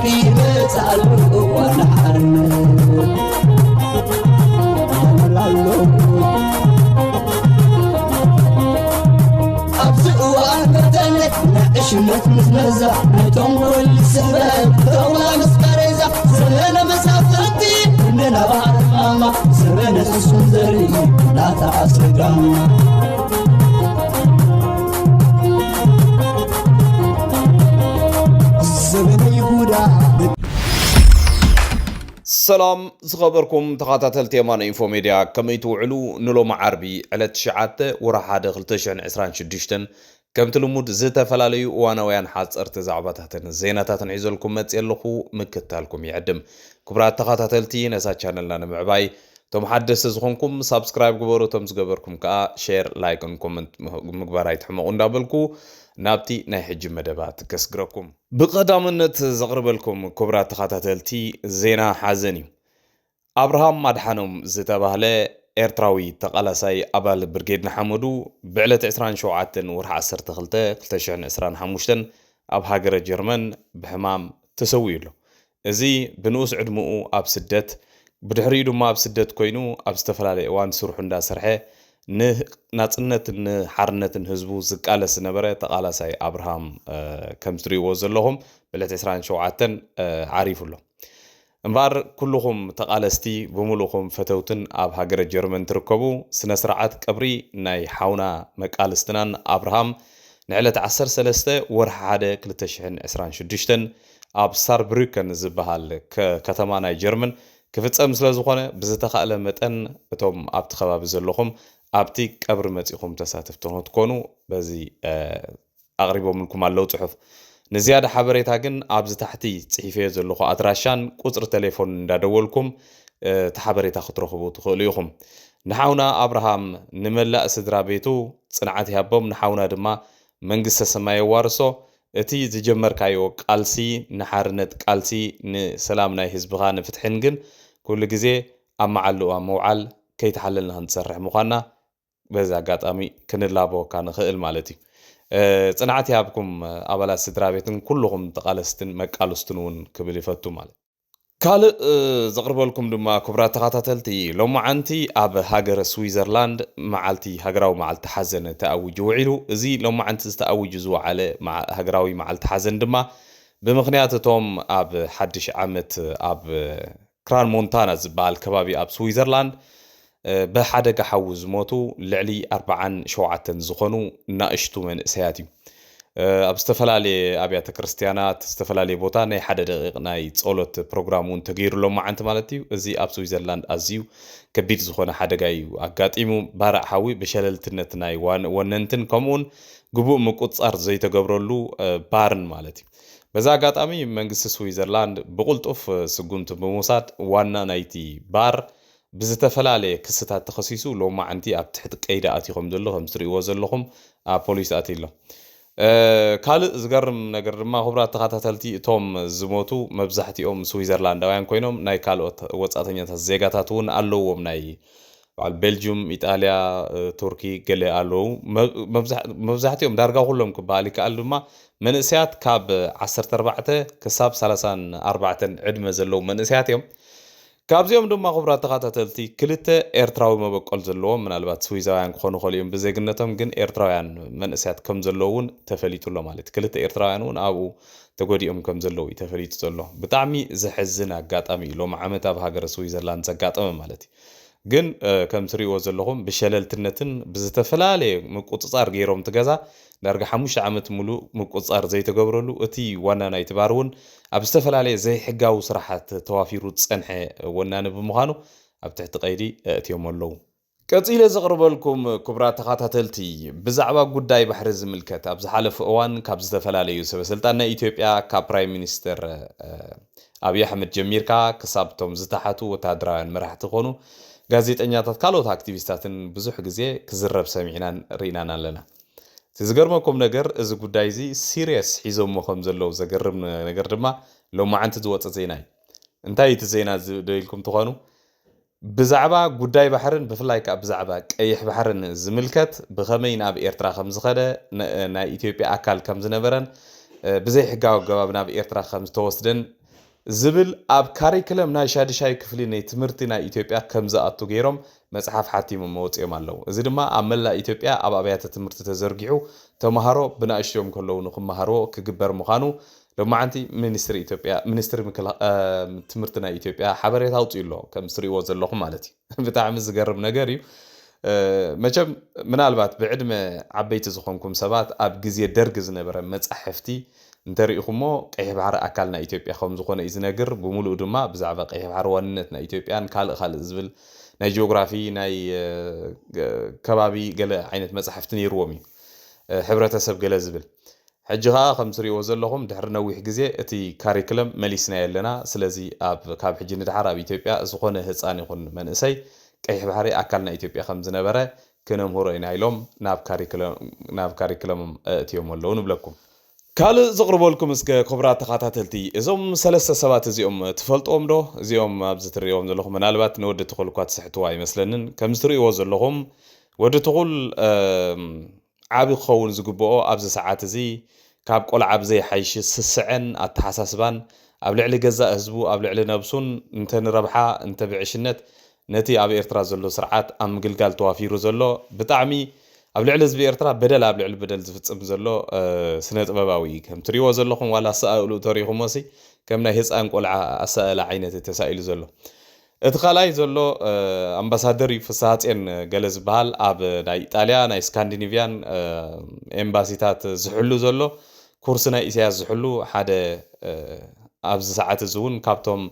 ይመጽእ ኣሎ እዋን ሓርነት። ይመላሎ። ኣብዚ እዋን በተለይ ናይ ዕሽነት ምዝመዛ፣ ናይ ተንኮል ስሕበት፣ ተውላ ምስ ቃሬዛ፣ ዘመነ መሳፍንቲ፣ እንደ ነባር ማማ፣ ዘመነ ስሱን ዘርኢ፣ ናታ ኣስጋማ። ዘመነ ይሁዳ። ሰላም ዝኸበርኩም ተኸታተልቲ የማነ ኢንፎ ሜድያ፣ ከመይ ትውዕሉ? ንሎሚ ዓርቢ ዕለት ትሽዓተ ወርሒ ሓደ ክልተ ሽሕን ዕስራን ሽዱሽተን፣ ከምቲ ልሙድ ዝተፈላለዩ እዋናውያን ሓፀርቲ ዛዕባታትን ዜናታትን ሒዘልኩም መፅእ ኣለኹ። ምክታልኩም ይዕድም። ክቡራት ተኸታተልቲ፣ ነዛ ቻነልና ንምዕባይ እቶም ሓደስቲ ዝኾንኩም ሳብስክራይብ ግበሩ፣ እቶም ዝገበርኩም ከዓ ሼር፣ ላይክን ኮመንት ምግባር ኣይትሕመቑ እንዳበልኩ ናብቲ ናይ ሕጂ መደባት ከስግረኩም። ብቐዳምነት ዘቕርበልኩም ክቡራት ተኸታተልቲ ዜና ሓዘን እዩ። ኣብርሃም ኣድሓኖም ዝተባህለ ኤርትራዊ ተቓላሳይ ኣባል ብርጌድ ንሓመዱ ብዕለት ዕስራን ሸውዓተን ወርሒ ዓሰርተ ክልተ ክልተ ሽሕን ዕስራን ሓሙሽተን ኣብ ሃገረ ጀርመን ብሕማም ተሰዊኡ ኣሎ። እዚ ብንኡስ ዕድመኡ ኣብ ስደት፣ ብድሕሪኡ ድማ ኣብ ስደት ኮይኑ ኣብ ዝተፈላለየ እዋን ስርሑ እንዳሰርሐ ንናጽነትን ንሓርነትን ህዝቡ ዝቃለስ ዝነበረ ተቓላሳይ ኣብርሃም፣ እ፣ ከም ትሪእዎ ዘለኹም ብዕለት ዕስራን ሸውዓተን፣ እ፣ ዓሪፉ ኣሎ። እምበኣር ኩልኹም ተቓለስቲ ብምሉእኹም ፈተውትን ኣብ ሃገረ ጀርመን ትርከቡ፣ ስነ ስርዓት ቀብሪ ናይ ሓውና መቃልስትናን ኣብርሃም ንዕለት ዓሰርተ ሰለስተ ወርሒ ሓደ ክልተ ሽሕን ዕስራን ሽዱሽተን ኣብ ሳርብሩከን ዝበሃል ከ-፣ ከተማ ናይ ጀርመን ክፍጸም ስለ ዝኾነ፣ ብዝተኻእለ መጠን እቶም ኣብቲ ከባቢ ዘለኹም ኣብቲ ቀብሪ መጺኹም ተሳተፍቲ ንክትኮኑ በዚ፣ እ፣ ኣቕሪቦምልኩም ኣለዉ ጽሑፍ። ንዝያዳ ሓበሬታ ግን ኣብዚ ታሕቲ ጽሒፈዮ ዘለኹ ኣድራሻን ቁጽሪ ቴሌፎን እንዳደወልኩም፣ እ፣ እቲ ሓበሬታ ክትረኽቡ ትኽእሉ ኢኹም። ንሓውና ኣብርሃም ንመላእ ስድራ ቤቱ ጽንዓት ይሃቦም፣ ንሓውና ድማ መንግስተ ሰማይ የዋርሶ። እቲ ዝጀመርካዮ ቃልሲ ንሓርነት፣ ቃልሲ ንሰላም ናይ ህዝብኻ ንፍትሕን ግን ኩሉ ግዜ ኣብ መዓልኡ ኣብ ምውዓል ከይተሓለልና ክንሰርሕ ምዃንና በዚ ኣጋጣሚ ክንላበወካ ንኽእል ማለት እዩ። እ፣ ጽንዓት ይሃብኩም ኣባላት ስድራ ቤትን ኩልኹም ተቓለስትን መቃልስትን እውን ክብል ይፈቱ ማለት። ካልእ፣ እ፣ ዘቕርበልኩም ድማ ክቡራት ተኸታተልቲ፣ ሎማዓንቲ ኣብ ሃገረ ስዊዘርላንድ መዓልቲ፣ ሃገራዊ መዓልቲ ሓዘን ተኣዊጁ ውዒሉ። እዚ ሎማዓንቲ ዝተኣዊጁ ዝወዓለ መዓ-፣ ሃገራዊ መዓልቲ ሓዘን ድማ ብምኽንያት እቶም ኣብ ሓድሽ ዓመት ኣብ ክራን ሞንታና ዝበሃል ከባቢ ኣብ ስዊዘርላንድ፣ እ፣ ብሓደጋ ሓዊ ዝሞቱ ልዕሊ ኣርብዓን ሸውዓተን ዝኾኑ ናእሽቱ መንእሰያት እዩ። እ፣ ኣብ ዝተፈላለየ ኣብያተ ክርስትያናት፣ ዝተፈላለየ ቦታ ናይ ሓደ ደቂቕ ናይ ጸሎት ፕሮግራም እውን ተገይሩሎም መዓንቲ ማለት እዩ። እዚ ኣብ ስዊዘርላንድ ኣዝዩ ከቢድ ዝኾነ ሓደጋ እዩ ኣጋጢሙ። ባርዕ ሓዊ ብሸለልትነት ናይ ዋን-፣ ወነንትን ከምኡውን ግቡእ ምቁጽጻር ዘይተገብረሉ፣ እ፣ ባርን ማለት እዩ። በዚ ኣጋጣሚ መንግስቲ ስዊዘርላንድ ብቕልጡፍ ስጉምቲ ብምውሳድ ዋና ናይቲ ባር ብዝተፈላለየ ክስታት ተኸሲሱ ሎማዓንቲ ኣብ ትሕቲ ቀይዲ ኣትዩ ከም ዘሎ ከም ትሪእዎ ዘለኹም ኣብ ፖሊስ ኣትዩ ኣሎ። እ፣ ካልእ ዝገርም ነገር ድማ ክቡራት ተኸታተልቲ እቶም ዝሞቱ መብዛሕትኦም ስዊዘርላንዳውያን ኮይኖም ናይ ካልኦት ወጻእተኛታት ዜጋታት እውን ኣለዎም ናይ በዓል ቤልጅዩም፣ ኢጣልያ፣ እ፣ ቱርኪ ገለ ኣለዉ። መብ-፣ መብዛሕ-፣ መብዛሕትኦም ዳርጋ ኩሎም ክበሃል ይከኣል ድማ መንእሰያት ካብ ዓሰርተ ኣርባዕተ ክሳብ ሰላሳን ኣርባዕተን ዕድመ ዘለዉ መንእሰያት እዮም። ካብዚኦም ድማ ክቡራት ተኸታተልቲ ክልተ ኤርትራዊ መበቆል ዘለዎም ምናልባት ስዊዛውያን ክኾኑ ይኽእሉ እዮም ብዜግነቶም፣ ግን ኤርትራውያን መንእሰያት ከም ዘለዉ እውን ተፈሊጡ ኣሎ ማለት እዩ። ክልተ ኤርትራውያን እውን ኣብኡ ተጎዲኦም ከም ዘለዉ እዩ ተፈሊጡ ዘሎ። ብጣዕሚ ዘሕዝን ኣጋጣሚ እዩ ሎሚ ዓመት ኣብ ሃገረ ስዊዘርላንድ ዘጋጠመ ማለት እዩ። ግን፣ እ፣ ከም ትሪእዎ ዘለኹም ብሸለልትነትን ብዝተፈላለየ ምቁጽጻር ገይሮም እቲ ገዛ ዳርጋ ሓሙሽተ ዓመት ሙሉእ ምቁጽጻር ዘይተገብረሉ እቲ ዋና ናይቲ ባር እውን ኣብ ዝተፈላለየ ዘይሕጋዊ ስራሓት ተዋፊሩ ዝጸንሐ ወናኒ ብምዃኑ ኣብ ትሕቲ ቀይዲ ኣእትዮም ኣለዉ። ቀጺለ ዘቕርበልኩም ክቡራት ተኸታተልቲ፣ ብዛዕባ ጉዳይ ባሕሪ ዝምልከት ኣብ ዝሓለፈ እዋን ካብ ዝተፈላለዩ ሰበ ስልጣን ናይ ኢትዮጵያ ካብ ፕራይም ሚኒስተር፣ እ፣ ኣብይ ኣሕመድ ጀሚርካ ክሳብ እቶም ዝተሓቱ ወታደራውያን መራሕቲ ኮኑ ጋዜጠኛታት ካልኦት ኣክቲቪስታትን ብዙሕ ግዜ ክዝረብ ሰሚዕናን ርኢናን ኣለና። እቲ ዝገርመኩም ነገር እዚ ጉዳይ እዚ ሲሪየስ ሒዞሞ ከም ዘለዉ ዘገርም ነገር ድማ ሎማዓንቲ ዝወፀ ዜና እዩ። እንታይ እቲ ዜና እዚ ዶ ኢልኩም ትኾኑ? ብዛዕባ ጉዳይ ባሕርን ብፍላይ ከኣ ብዛዕባ ቀይሕ ባሕርን ዝምልከት ብኸመይ ናብ ኤርትራ ከም ዝኸደ፣ ን-፣ ናይ ኢትዮጵያ ኣካል ከም ዝነበረን፣ እ፣ ብዘይ ሕጋዊ ኣገባብ ናብ ኤርትራ ከም ዝተወስደን፣ ዝብል ኣብ ካሪክለም ናይ ሻድሻይ ክፍሊ ናይ ትምህርቲ ናይ ኢትዮጵያ ከም ዝኣቱ ገይሮም መጽሓፍ ሓቲሞም ወጺኦም ኣለዉ። እዚ ድማ ኣብ መላእ ኢትዮጵያ ኣብ ኣብያተ ትምህርቲ ተዘርጊሑ ተምሃሮ ብንኣሽትኦም ከለዉ ንክመሃርዎ ክግበር ምዃኑ ሎማዓንቲ ሚኒስትሪ ኢትዮጵያ፣ ሚኒስትሪ ምክላ-፣ እ፣ ትምህርቲ ናይ ኢትዮጵያ ሓበሬታ ኣውጺኡ ኣሎ፣ ከም ትርእይዎ ዘለኹም ማለት እዩ። ብጣዕሚ ዝገርም ነገር እዩ። እ፣ መቸም ምናልባት ብዕድመ ዓበይቲ ዝኾንኩም ሰባት ኣብ ግዜ ደርግ ዝነበረ መጻሕፍቲ እንተሪኢኹሞ ቀይሕ ባሕሪ ኣካል ናይ ኢትዮጵያ ከም ዝኾነ እዩ ዝነግር። ብምሉኡ ድማ ብዛዕባ ቀይሕ ባሕሪ ዋንነት ናይ ኢትዮጵያን ካልእ ካልእ ዝብል ናይ ጂኦግራፊ ናይ፣ እ፣ ከባቢ ገለ ዓይነት መጻሕፍቲ ነይርዎም እዩ። እ፣ ሕብረተሰብ ገለ ዝብል። ሕጂ ኸኣ ከም ትሪእዎ ዘለኹም ድሕሪ ነዊሕ ግዜ እቲ ካሪክለም መሊስናዮ ኣለና። ስለዚ ኣብ፣ ካብ ሕጂ ንደሓር ኣብ ኢትዮጵያ ዝኾነ ህጻን ይኹን መንእሰይ ቀይሕ ባሕሪ ኣካል ናይ ኢትዮጵያ ከም ዝነበረ ክነምህሮ ኢና ኢሎም ናብ ካሪክለ-፣ ናብ ካሪክለሞም ኣእትዮም ኣለዉ ንብለኩም። ካልእ ዘቕርበልኩም እስከ ክቡራት ተኸታተልቲ፣ እዞም ሰለስተ ሰባት እዚኦም ትፈልጥዎም ዶ? እዚኦም ኣብዚ ትርእይዎም ዘለኹም ምናልባት ንወዲ ትኹል እኳ ትስሕትዎ ኣይመስለንን። ከም ትርእይዎ ዘለኹም ወዲ ትኹል፣ እም፣ ዓቢ ክኸውን ዝግብኦ ኣብዚ ሰዓት እዚ ካብ ቆልዓ ብዘይሓይሽ ስስዐን ኣተሓሳስባን ኣብ ልዕሊ ገዛእ ህዝቡ፣ ኣብ ልዕሊ ነብሱን እንተ ንረብሓ እንተ ብዕሽነት ነቲ ኣብ ኤርትራ ዘሎ ስርዓት ኣብ ምግልጋል ተዋፊሩ ዘሎ ብጣዕሚ ኣብ ልዕሊ ህዝቢ ኤርትራ በደል ኣብ ልዕሊ በደል ዝፍጽም ዘሎ፣ እ፣ ስነ ጥበባዊ እዩ። ከም ትሪእዎ ዘለኹም ዋላ ኣሰኣእሉ ተሪኹሞሲ ከም ናይ ህፃን ቆልዓ ኣሰኣእላ ዓይነት እዩ ተሳኢሉ ዘሎ። እቲ ካልኣይ ዘሎ፣ እ፣ ኣምባሳደር እዩ፣ ፍስሃጽዮን ገለ ዝበሃል ኣብ ናይ ኢጣልያ ናይ ስካንዲኔቭያን፣ እ፣ ኤምባሲታት ዝሕሉ ዘሎ፣ ኩርሲ ናይ ኢሳያስ ዝሕሉ ሓደ፣ እ፣ ኣብዚ ሰዓት እዚ እውን ካብቶም፣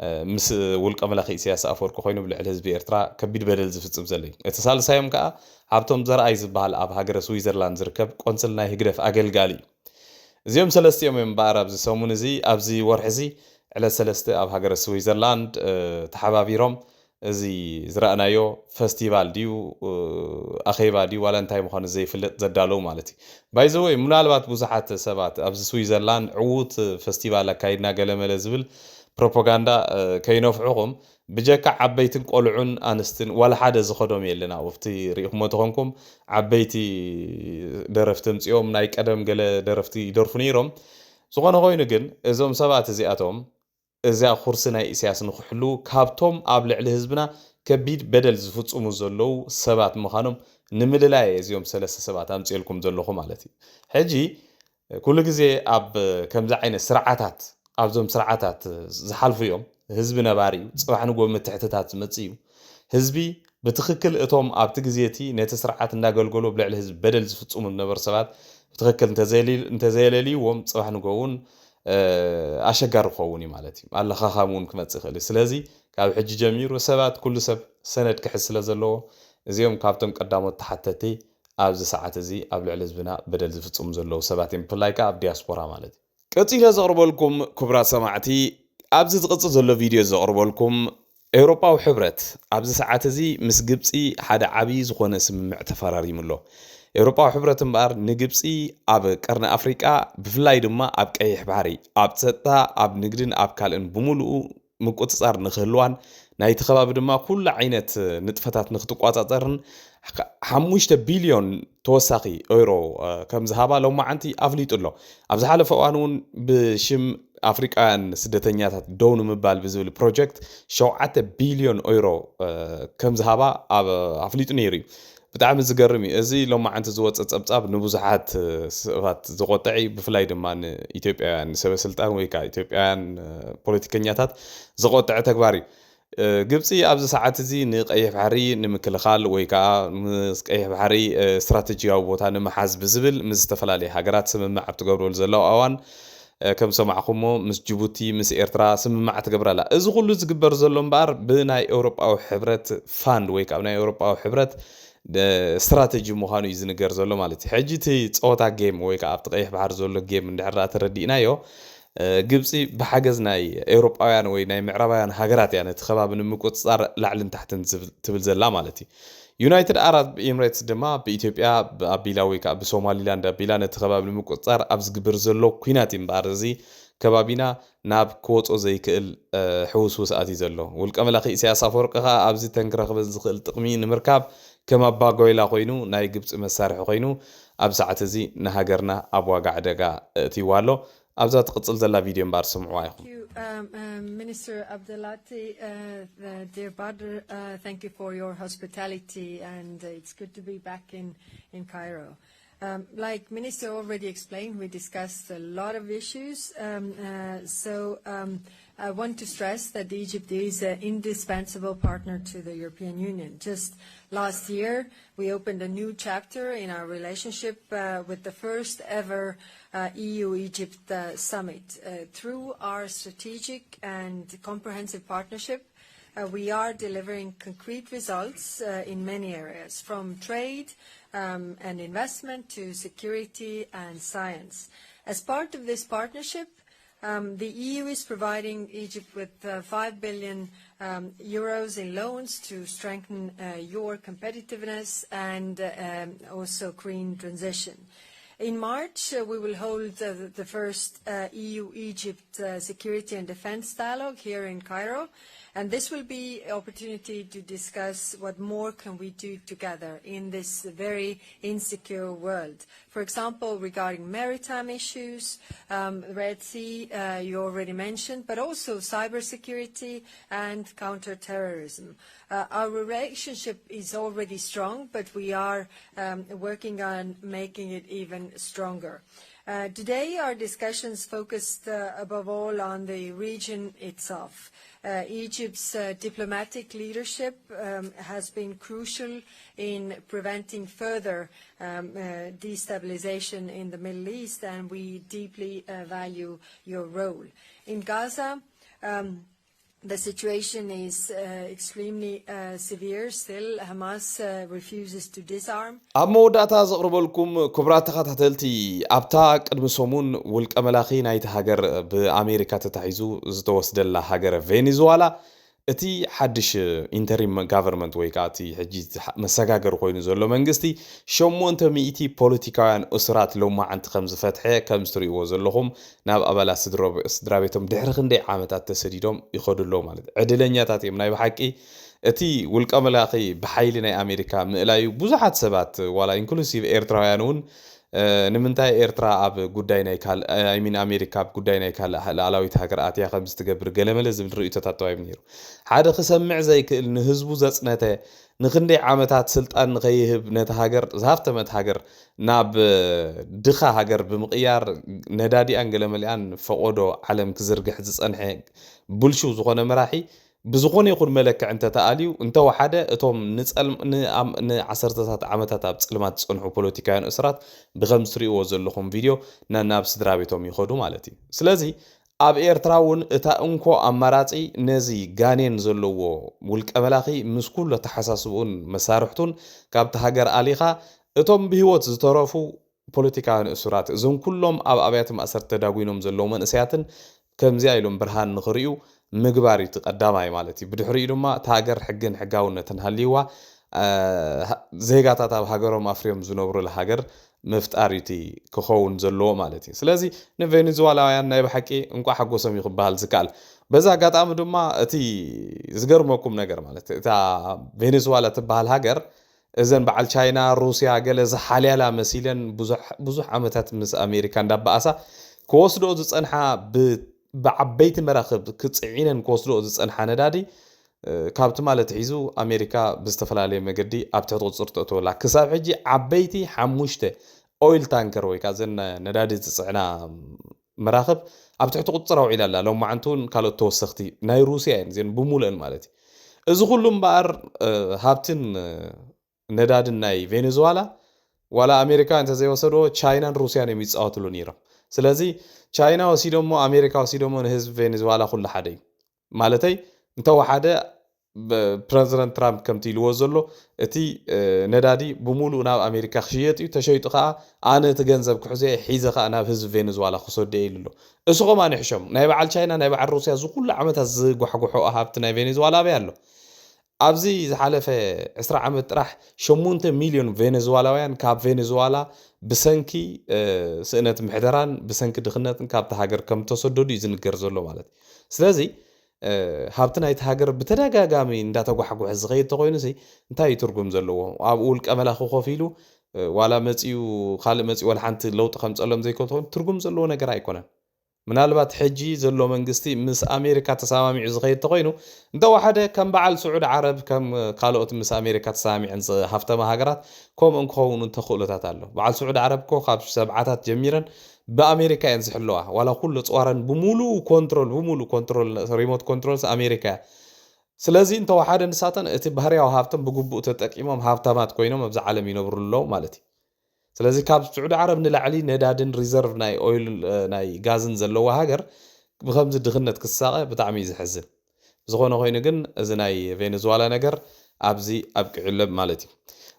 እ፣ ምስ ውልቀ መላኺ ኢሳያስ ኣፈወርቂ ኮይኑ ብልዕሊ ህዝቢ ኤርትራ ከቢድ በደል ዝፍጽም ዘሎ እዩ። እቲ ሳልሳዮም ከኣ ሃብቶም ዘርኣይ ዝበሃል ኣብ ሃገረ ስዊዘርላንድ ዝርከብ ቆንስል ናይ ህግደፍ ኣገልጋሊ እዩ። እዚኦም ሰለስቲኦም እዮም እምበኣር ኣብዚ ሰሙን እዚ፣ ኣብዚ ወርሒ እዚ ዕለት ሰለስተ ኣብ ሃገረ ስዊዘርላንድ፣ እ፣ ተሓባቢሮም እዚ ዝረኣናዮ ፈስቲቫል ድዩ፣ እ፣ ኣኼባ ድዩ ዋላ እንታይ ምዃኑ ዘይፍለጥ ዘዳለዉ ማለት እዩ። ባይዘወይ ምናልባት ብዙሓት ሰባት ኣብዚ ስዊዘርላንድ ዕዉት ፈስቲቫል ኣካይድና ገለመለ ዝብል ፕሮፓጋንዳ፣ እ፣ ከይነፍሑኹም ብጀካ ዓበይትን ቆልዑን ኣንስትን ዋላ ሓደ ዝኸዶም የለን። ኣብኡ ኣብቲ ርኢኹሞ ተኾንኩም ዓበይቲ ደረፍቲ ኣምጺኦም ናይ ቀደም ገለ ደረፍቲ ይደርፉ ነይሮም። ዝኾነ ኮይኑ ግን እዞም ሰባት እዚኣቶም እዚኣ ኩርሲ ናይ ኢሳያስ ንክሕልዉ ካብቶም ኣብ ልዕሊ ህዝብና ከቢድ በደል ዝፍጽሙ ዘለዉ ሰባት ምዃኖም ንምልላይ እየ እዚኦም ሰለስተ ሰባት ኣምጺኤልኩም ዘለኹ ማለት እዩ። ሕጂ ኩሉ ግዜ ኣብ ከምዚ ዓይነት ስርዓታት፣ ኣብዞም ስርዓታት ዝሓልፉ እዮም። ህዝቢ ነባሪ እዩ። ጽባሕ ንግሆ ምትሕትታት ዝመጽእ እዩ። ህዝቢ ብትኽክል እቶም ኣብቲ ግዜ እቲ ነቲ ስርዓት እንዳገልገሉ ኣብ ልዕሊ ህዝቢ በደል ዝፍጽሙ ዝነበሩ ሰባት ብትኽክል እንተዘየሊ-፣ እንተዘየለልይዎም ጽባሕ ንግሆ እውን፣ እ፣ ኣሸጋሪ ክኸውን እዩ ማለት እዩ። ኣለኻኻሚ እውን ክመጽእ ይኽእል እዩ። ስለዚ ካብ ሕጂ ጀሚሩ ሰባት፣ ኩሉ ሰብ ሰነድ ክሕዝ ስለ ዘለዎ እዚኦም ካብቶም ቀዳሞት ተሓተቲ ኣብዚ ሰዓት እዚ ኣብ ልዕሊ ህዝብና በደል ዝፍጽሙ ዘለዉ ሰባት እዮም፣ ብፍላይ ከኣ ኣብ ዲያስፖራ ማለት እዩ። ቀጺለ ዘቕርበልኩም ክቡራት ሰማዕቲ፣ ኣብዚ ዝቕጽል ዘሎ ቪድዮ ዘቕርበልኩም ኤውሮጳዊ ሕብረት ኣብዚ ሰዓት እዚ ምስ ግብጺ ሓደ ዓብዪ ዝኾነ ስምምዕ ተፈራሪሙ ኣሎ። ኤውሮጳዊ ሕብረት እምበኣር ንግብጺ ኣብ ቀርኒ ኣፍሪቃ ብፍላይ ድማ ኣብ ቀይሕ ባሕሪ ኣብ ጸጥታ፣ ኣብ ንግድን ኣብ ካልእን ብምሉኡ ምቁጽጻር ንክህልዋን ናይቲ ከባቢ ድማ ኩሉ ዓይነት ንጥፈታት ንክትቋጻጸርን ሓ-፣ ሓሙሽተ ቢልዮን ተወሳኺ ኤውሮ፣ እ፣ ከም ዝሃባ ሎማዓንቲ ኣፍሊጡ ኣሎ። ኣብ ዝሓለፈ እዋን እውን ብሽም ኣፍሪቃውያን ስደተኛታት ደው ንምባል ብዝብል ፕሮጀክት ሸውዓተ ቢልዮን ኤውሮ፣ እ፣ ከም ዝሃባ ኣብ-፣ ኣፍሊጡ ነይሩ እዩ። ብጣዕሚ ዝገርም እዩ። እዚ ሎማዓንቲ ዝወጸ ጸብጻብ ንብዙሓት፣ እ፣ ሰባት ዘቆጥዕ እዩ። ብፍላይ ድማ ንኢትዮጵያውያን ሰበ ስልጣን ወይ ከዓ ኢትዮጵያውያን፣ እ፣ ፖለቲከኛታት ዘቆጥዐ ተግባር እዩ። እ፣ ግብጺ ኣብዚ ሰዓት እዚ ንቀይሕ ባሕሪ ንምክልኻል ወይ ከዓ ምስ ቀይሕ ባሕሪ፣ እ፣ ስትራተጂያዊ ቦታ ንምሓዝ ብዝብል ምስ ዝተፈላለያ ሃገራት ስምምዕ ኣብ ትገብረሉ ዘለዋ እዋን፣ እ፣ ከም ዝሰማዕኹሞ ምስ ጅቡቲ፣ ምስ ኤርትራ ስምምዕ ትገብር ኣላ። እዚ ኩሉ ዝግበር ዘሎ እምበኣር ብናይ ኤውሮጳዊ ሕብረት ፋንድ ወይ ከዓ ናይ ኤውሮጳዊ ሕብረት፣ እ፣ ስትራተጂ ምዃኑ እዩ ዝንገር ዘሎ ማለት እዩ። ሕጂ እቲ ጸወታ ጌም ወይ ከዓ ኣብቲ ቀይሕ ባሕሪ ዘሎ ጌም እንድሕር ደኣ ተረዲእናዮ፣ እ፣ ግብጺ ብሓገዝ ናይ ኤውሮጳውያን ወይ ናይ ምዕራባውያን ሃገራት እያ ነቲ ከባቢ ንምቁጽጻር ላዕልን ታሕትን ዝብ-፣ ትብል ዘላ ማለት እዩ። ዩናይትድ ኣረብ ኤምሬትስ ድማ ብኢትዮጵያ ብ-፣ ኣቢላ ወይ ከዓ ብሶማሊላንድ ኣቢላ ነቲ ከባቢ ንምቁጽጻር ኣብ ዝግበር ዘሎ ኲናት እዩ እምበኣር እዚ ከባቢና ናብ ክወጾ ዘይክእል፣ እ፣ ሕውስውስ ኣትዩ ዘሎ። ውልቀ መላኺ ኢሳያስ ኣፈወርቂ ከኣ ኣብዚ ተን ክረኽበን ዝኽእል ጥቕሚ ንምርካብ ከም ኣባጓይላ ኮይኑ ናይ ግብጺ መሳርሒ ኮይኑ ኣብ ሰዓት እዚ ንሃገርና ኣብ ዋጋ ዕደጋ ኣእትይዋ ኣሎ። ኣብዛ ትቕጽል ዘላ ቪድዮ እምበኣር ስምዕዋ ኢኹም። Um, um, Minister Abdelati, uh, uh, dear brother, uh, thank you for your hospitality, and uh, it's good to be back in, in Cairo. Um, like Minister already explained, we discussed a lot of issues. Um, uh, so um, I want to stress that Egypt is an indispensable partner to the European Union. Just last year, we opened a new chapter in our relationship uh, with the first ever uh, E U Egypt uh, summit. Uh, through our strategic and comprehensive partnership, uh, we are delivering concrete results uh, in many areas, from trade um, and investment to security and science. As part of this partnership, um, the E U is providing Egypt with uh, five billion um, euros in loans to strengthen uh, your competitiveness and uh, um, also green transition. In March, uh, we will hold uh, the first uh, E U Egypt uh, security and defense dialogue here in Cairo. And this will be opportunity to discuss what more can we do together in this very insecure world. For example, regarding maritime issues, um, Red Sea, uh, you already mentioned, but also cybersecurity and counterterrorism. Uh, our relationship is already strong, but we are um, working on making it even stronger. Uh, today, our discussions focused uh, above all on the region itself. Uh, Egypt's uh, diplomatic leadership um, has been crucial in preventing further um, uh, destabilization in the Middle East, and we deeply uh, value your role. In Gaza, um, the situation is uh, extremely uh, severe still. Hamas uh, refuses to disarm. ኣብ መወዳእታ ዘቕርበልኩም ክቡራት ተኸታተልቲ፣ ኣብታ ቅድሚ ሰሙን ውልቀ መላኺ ናይቲ ሃገር ብኣሜሪካ ተታሒዙ ዝተወስደላ ሃገረ ቬኔዙዋላ፣ እቲ ሓድሽ ኢንተሪም ጋቨርንመንት ወይ ከዓ እቲ ሕጂ መሰጋገሪ ኮይኑ ዘሎ መንግስቲ ሸሞንተ ሚእቲ ፖለቲካውያን እሱራት ሎማዓንቲ ከም ዝፈትሐ ከም ትሪእዎ ዘለኹም ናብ ኣባላት ስድሮ- ስድራ ቤቶም ድሕሪ ክንደይ ዓመታት ተሰዲዶም ይኸዱ ኣለዉ ማለት እዩ። ዕድለኛታት እዮም ናይ ብሓቂ። እቲ ውልቀ መላኺ ብሓይሊ ናይ ኣሜሪካ ምእላዩ ብዙሓት ሰባት ዋላ ኢንክሉሲቭ ኤርትራውያን እውን ንምንታይ ኤርትራ ኣብ ጉዳይ ናይ ካልእ I mean ኣሜሪካ ኣብ ጉዳይ ናይ ካልእ ሉዓላዊት ሃገር ኣትያ ከምዚ ትገብር ገለመለ ዝብል ርእይቶታት ተዋሂቡ ነይሩ። ሓደ ክሰምዕ ዘይክእል ንህዝቡ ዘጽነተ ንክንደይ ዓመታት ስልጣን ንኸይህብ ነቲ ሃገር ዝሃፍተመት ሃገር ናብ ድኻ ሃገር ብምቕያር ነዳዲኣን ገለመሊኣን ፈቖዶ ዓለም ክዝርግሕ ዝጸንሐ ብልሹው ዝኾነ መራሒ ብዝኾነ ይኹን መለክዕ እንተተኣልዩ እንተወሓደ እቶም ንዓሰርተታት ዓመታት ኣብ ጸልማት ዝጸንሑ ፖለቲካውያን እሱራት ብኸም ትሪእዎ ዘለኹም ቪድዮ ናብ ስድራ ቤቶም ይኸዱ ማለት እዩ። ስለዚ ኣብ ኤርትራ እውን እታ እንኮ ኣማራጺ ነዚ ጋኔን ዘለዎ ውልቀ መላኺ ምስ ኩሉ ኣተሓሳስብኡን መሳርሕቱን ካብቲ ሃገር ኣሊኻ እቶም ብህይወት ዝተረፉ ፖለቲካውያን እሱራት እዞም ኩሎም ኣብ ኣብያተ ማእሰርቲ ተዳጒኖም ዘለዉ መንእሰያትን ከምዚኣ ኢሎም ብርሃን ንኽርእዩ ምግባር እዩ እቲ ቀዳማይ ማለት እዩ። ብድሕሪኡ ድማ እታ ሃገር ሕግን ሕጋውነትን ሃልይዋ ዜጋታት ኣብ ሃገሮም ኣፍርዮም ዝነብሩላ ሃገር ምፍጣር እዩ እቲ ክኸውን ዘለዎ ማለት እዩ። ስለዚ ንቬኔዙዋላውያን ናይ ብሓቂ እንቋዕ ሓጎሶም እዩ ክበሃል ዝከኣል። በዚ ኣጋጣሚ ድማ እቲ ዝገርመኩም ነገር ማለት እታ ቬኔዙዋላ ትበሃል ሃገር እዘን በዓል ቻይና ሩስያ ገለ ዝሓልያላ መሲለን ብዙሕ ዓመታት ምስ ኣሜሪካ እንዳበኣሳ ክወስድኦ ዝፀንሓ ብዓበይቲ መራኽብ ክፅዒነን ክወስድኦ ዝፀንሓ ነዳዲ ካብ ትማሊ ኣትሒዙ ኣሜሪካ ብዝተፈላለየ መገዲ ኣብ ትሕቲ ቁፅፅር ተእትወላ ክሳብ ሕጂ ዓበይቲ ሓሙሽተ ኦይል ታንከር ወይ ከዓ ዘን ነዳዲ ዝፅዕና መራኽብ ኣብ ትሕቲ ቁፅፅር ኣውዒላ ኣላ። ሎማዓንቲ እውን ካልኦት ተወሰኽቲ ናይ ሩስያ እየን እዚን ብሙሉእን ማለት እዩ። እዚ ኩሉ እምበኣር ሃብትን ነዳድን ናይ ቬኔዙዋላ ዋላ ኣሜሪካውያን እንተዘይወሰድዎ ቻይናን ሩስያን እዮም ይፃወትሉ ነይሮም። ስለዚ ቻይና ወሲዶሞ ኣሜሪካ ወሲዶሞ ንህዝቢ ቬኔዙዋላ ኩሉ ሓደ እዩ። ማለተይ እንተወሓደ ፕረዚደንት ትራምፕ ከምቲ ኢልዎ ዘሎ እቲ ነዳዲ ብሙሉእ ናብ ኣሜሪካ ክሽየጥ እዩ። ተሸይጡ ከዓ ኣነ እቲ ገንዘብ ክሕዞ እየ ሒዘ ከዓ ናብ ህዝቢ ቬኔዙዋላ ክሰዶ እየ ኢሉ ኣሎ። እሱ ከማን ይሕሾም ናይ በዓል ቻይና ናይ በዓል ሩስያ እዚ ኩሉ ዓመታት ዝጓሕጉሖ ሃብቲ ናይ ቬኔዙዋላ ኣበይ ኣሎ? ኣብዚ ዝሓለፈ ዕስራ ዓመት ጥራሕ ሸሞንተ ሚልዮን ቬኔዙዋላውያን ካብ ቬኔዙዋላ ብሰንኪ ስእነት ምሕደራን ብሰንኪ ድኽነትን ካብቲ ሃገር ከም ተሰደዱ እዩ ዝንገር ዘሎ ማለት እዩ። ስለዚ ሃብቲ ናይቲ ሃገር ብተደጋጋሚ እንዳተጓሕጎሐ ዝኸይድ ተኮይኑ ሲ እንታይ እዩ ትርጉም ዘለዎ? ኣብኡ ውልቀ መላኺ ኮፍ ኢሉ ዋላ መፂኡ ካልእ መፂኡ ዋላ ሓንቲ ለውጢ ከምፀሎም ዘይኮን ትርጉም ዘለዎ ነገር ኣይኮነን። ምናልባት ሕጂ ዘሎ መንግስቲ ምስ ኣሜሪካ ተሰማሚዑ ዝኸይድ ተኾይኑ፣ እንተወሓደ ከም በዓል ስዑድ ዓረብ፣ ከም ካልኦት ምስ ኣሜሪካ ተሰማሚዐን ዝሃፍተማ ሃገራት ከምኡን ክኸውን እንተኽእሎታት ኣሎ። በዓል ስዑድ ዓረብ እኮ ካብ ሰብዓታት ጀሚረን ብኣሜሪካ እየን ዝሕለዋ። ዋላ ኩሉ ፅዋረን ብሙሉ ኮንትሮል፣ ብሙሉ ኮንትሮል፣ ሪሞት ኮንትሮልስ ኣሜሪካ እያ። ስለዚ እንተወሓደ ንሳተን እቲ ባህርያዊ ሃብተን ብግቡእ ተጠቂሞም ሃብታማት ኮይኖም ኣብዚ ዓለም ይነብሩ ኣለዉ ማለት እዩ። ስለዚ ካብ ስዑዲ ዓረብ ንላዕሊ ነዳድን ሪዘርቭ ናይ ኦይል ናይ ጋዝን ዘለዋ ሃገር ብከምዚ ድኽነት ክሳቐ ብጣዕሚ እዩ ዘሕዝን። ብዝኾነ ኮይኑ ግን እዚ ናይ ቬኔዙዋላ ነገር ኣብዚ ኣብቂዑ ኣሎ ማለት እዩ።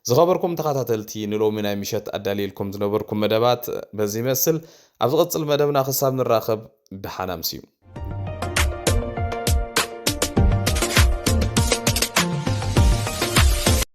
ዝኸበርኩም ተኸታተልቲ፣ ንሎሚ ናይ ምሸት ኣዳልየልኩም ዝነበርኩም መደባት በዚ ይመስል። ኣብ ዝቕጽል መደብና ክሳብ ንራኸብ ደሓን ኣምስዩ።